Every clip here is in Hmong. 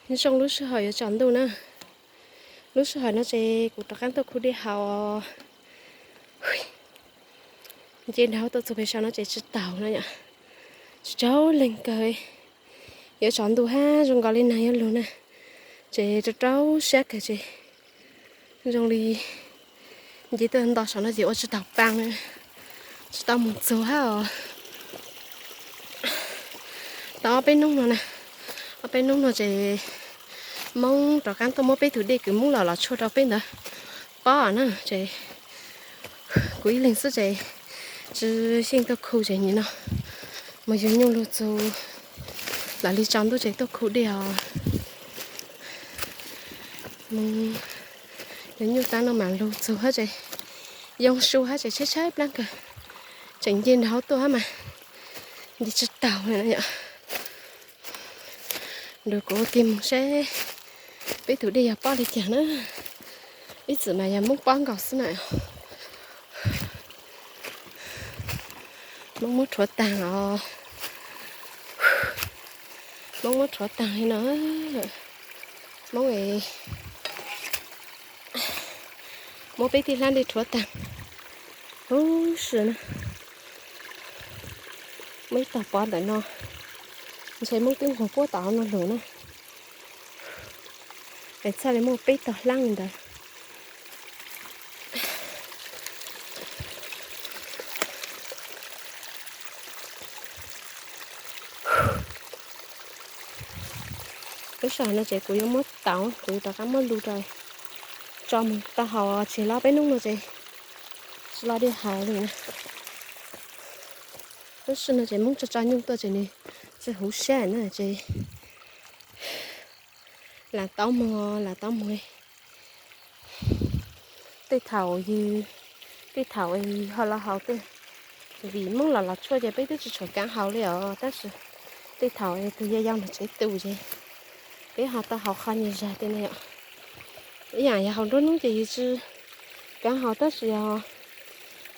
Zoo lub sij hawm yuav tsaus ntuj na. Lub sij hawm no ces kuv rov qab tuaj khu dej haus. Nce nraud tuaj txog pem saum no ces tsis taus no yom. Tsis tsaus leeg kawg. Yuav tsaus ntuj hab zoo nkaus li nag yuav lug na. Ces rau rau siab kawg ces zoo li nce tuaj nto saum no ces ua tsis taus paa, tsis tau moog txug hab os. Tau ob peb nub no na, ob peb nub no ces Moob rov qab tuaj muab peb tug dej kws Moob los los tshuaj rau peb ntawd pob na ces kuv ib leeg xwb ces tsis xyeej tuaj khu ces nim no mus yug nyuj lug txug, lam li tsaus ntuj ces tuaj khu dej os. Mus yug nyuj taab no mas lug txug hab ces yoo su hab ces tshaib tshaib plaab kawg, tseem nce nraud tuaj hab mas nce tsis taus li na yom. Nrug kuv ua ke moog seb peb tug dej yog pob li cas na. Ib txwm mas yog Moob pob nkaus xwb na. Moob muab rhuav taag os. Moob muab rhuav taag li no. Moob, muab peb tij hlab dej rhuav taag huv si na. Muaj ib tog pob ntawm no, ntshe Moob twb nquag puab tom no lug na. Es txhaj li muaj peb tog hlab li ntawd. Lub sij hawm no ces kuv yuav muab tauv, kuv yuav rov qab muab lug rau, tso moog tau haus tseg los peb nub no ces tsis los dej haus li na. Lub sij hawm no ces Moob tso tso nyuj tuaj ces nws tsis huv siab na ces lam tau moog, lam tau moog. Tej thaum yog, tej thaum ho los haus tej, vim Moob los los tshuaj ces peb twb tsis tshua kaav haus li os, tab sis tej thaum tus yau yau nrug tsev tu ces peb ho tau haus qhov nyuag zag tej na yom. Ib yaam yog haus nruab nub ces yus tsis kaav haus, tab sis yog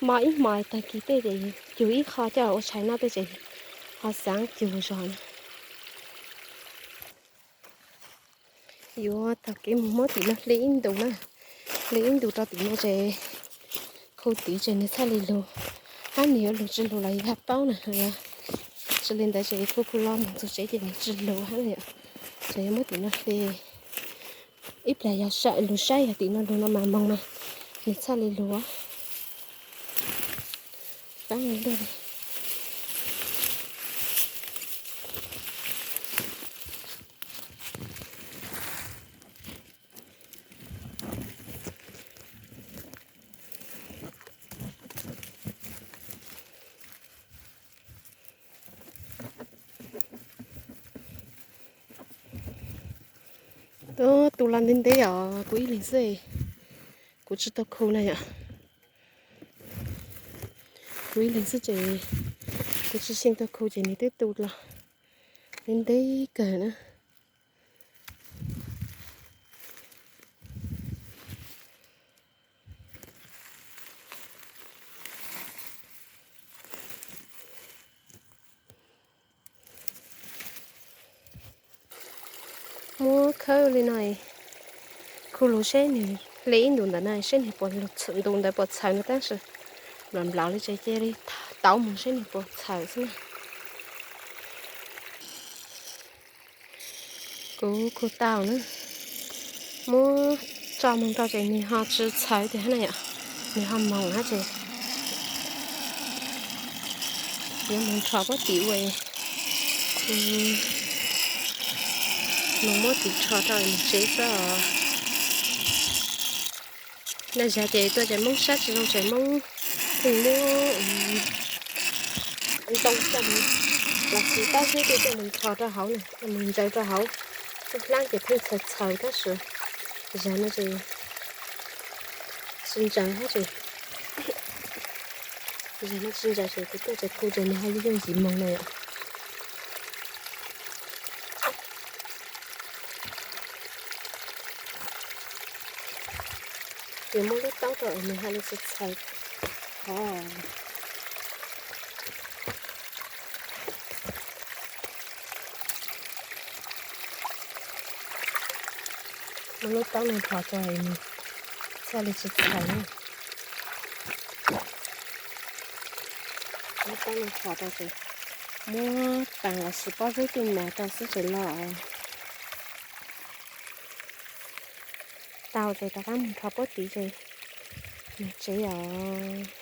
mo ib hmos tag kis tej ces cug ib qho coj ua tshais noj tej ces ho xaav cug zog na. Yuav taug kev moog muab tim no hle ib ntus na, hle ib ntus rau tim no ces khu tid ces nws txhaj li lug, hab nws yuav lug tsis lug los yog paub na. Tsis li ntawd ces khu khu los moog txug tsev ces nws tsis lug hab na yom. Ces yuav muab tim no hle ib plag, yog lug saib yog tim no lug no mas moog mas nws txhaj li lug. Paab luaj li. Tuaj tu los ntev ntev os, kuv ib leeg xwb, kuv tsis tau khu na yom. Kuv ib leeg xwb ces kuv tsis xyeej tau khu ces nws twb tu los ntev ntev kawg na. Muab khawb li no, khu lug seb nws, hle ib ntus ntawm no seb nws puas lug, ntus ntawd puas txhaws no tab sis nplaum nplaum li ces cia li tauv moog seb nws puas txhaws xwb na. Kuv khu tau na, muab tso moog rau ces nws ho tsis txhaws tiag hab na yom, nws ho moog hab ces yuav moog rho puab tim ua, moog muab tim rho rau moog tsev xwb os. Naj zag ces tuaj ces Moob sab tsis zoo ces Moob pheej muab ntoo coj moog, los sis tab zeb tej coj moog rho rau hauv na, coj moog ntsaws rau hauv. Tej hlab ces pheej txhaws txhaws tab sis zag no ces tsis ntsaws hab ces, zag no tsis ntsaws ces kuv tuaj ces khu ces nws ho yooj yim moog na yom. Yuav muab lub taub rau nws ha li txhaws txhaws qhov. Ua Muab lub taub no nrho rau es nws thiaj li tsis txhaws na. Muab taub no nrho rau ces muab tas los sis pob zeb tej no rau xwb ces los. Tau ces rov qab mus nrho pob tid ces mus tsev os.